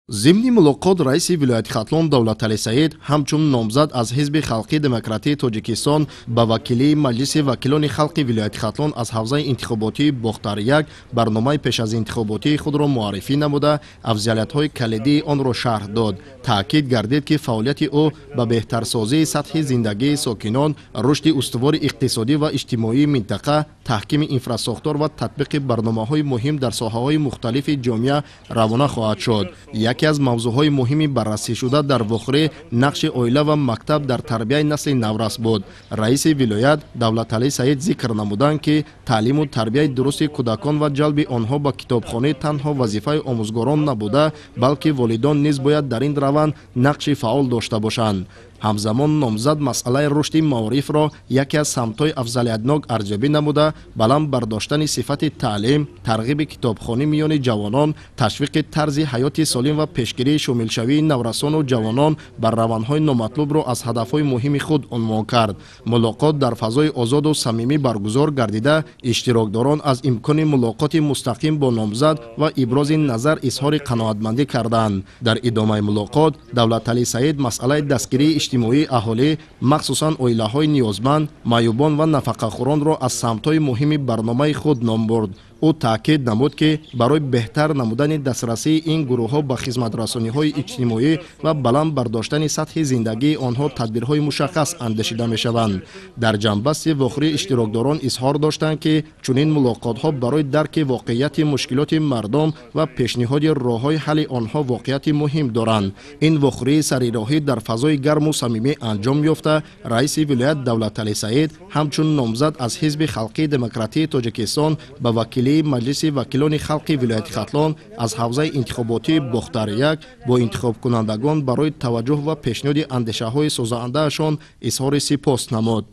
Зимни мулоқот раиси вилояти Хатлон Давлаталӣ Саид ҳамчун номзад аз Ҳизби халқии демократии Тоҷикистон ба вакилии Маҷлиси вакилони халқи вилояти Хатлон аз ҳавзаи интихоботии Бохтар-1 барномаи пеш аз интихоботии худро муаррифӣ намуда, афзалиятҳои калидии онро шарҳ дод. Таъкид гардид, ки фаъолияти ӯ ба беҳтарсозии сатҳи зиндагии сокинон, рушди устувори иқтисодӣ ва иҷтимоии минтақа, таҳкими инфрасохтор ва татбиқи барномаҳои муҳим дар соҳаҳои мухталифи ҷомеа равона хоҳад шуд. Яке аз мавзӯъҳои муҳими баррасӣшуда дар вохӯрӣ нақши оила ва мактаб дар тарбияи насли наврас буд. Раиси вилоят Давлаталӣ Саид зикр намуданд, ки таълиму тарбияи дурусти кӯдакон ва ҷалби онҳо ба китобхонӣ танҳо вазифаи омӯзгорон набуда, балки волидон низ бояд дар ин раванд нақши фаъол дошта бошанд. Ҳамзамон номзад масъалаи рушди маорифро яке аз самтҳои афзалиятнок арзёбӣ намуда, баланд бардоштани сифати таълим, тарғиби китобхонӣ миёни ҷавонон, ташвиқи тарзи ҳаёти солим ва пешгирии шомилшавии наврасону ҷавонон бар равандҳои номатлубро аз ҳадафҳои муҳими худ унвон кард. Мулоқот дар фазои озоду самимӣ баргузор гардида, иштирокдорон аз имкони мулоқоти мустақим бо номзад ва ибрози назар изҳори қаноатмандӣ карданд. Дар идомаи мулоқот Давлаталӣ Саид масъалаи дастгирии иҷтимоии аҳолӣ, махсусан оилаҳои ниёзманд, маъюбон ва нафақахӯронро аз самтҳои муҳими барномаи худ ном бурд. Ӯ таъкид намуд, ки барои беҳтар намудани дастрасии ин гурӯҳҳо ба хизматрасониҳои иҷтимоӣ ва баланд бардоштани сатҳи зиндагии онҳо тадбирҳои мушаххас андешида мешаванд. Дар ҷамъбасти вохӯрӣ иштирокдорон изҳор доштанд, ки чунин мулоқотҳо барои дарки воқеияти мушкилоти мардум ва пешниҳоди роҳҳои ҳалли онҳо воқеияти муҳим доранд. Ин вохӯрии сарироҳӣ дар фазои гарму самимӣ анҷом ёфта, раиси вилоят Давлаталӣ Саид ҳамчун номзад аз Ҳизби халқии демократии Тоҷикистон ба вакилии Маҷлиси вакилони халқи вилояти Хатлон аз ҳавзаи интихоботии Бохтар-1 бо интихобкунандагон барои таваҷҷӯҳ ва пешниҳоди андешаҳои созандаашон изҳори сипос намуд.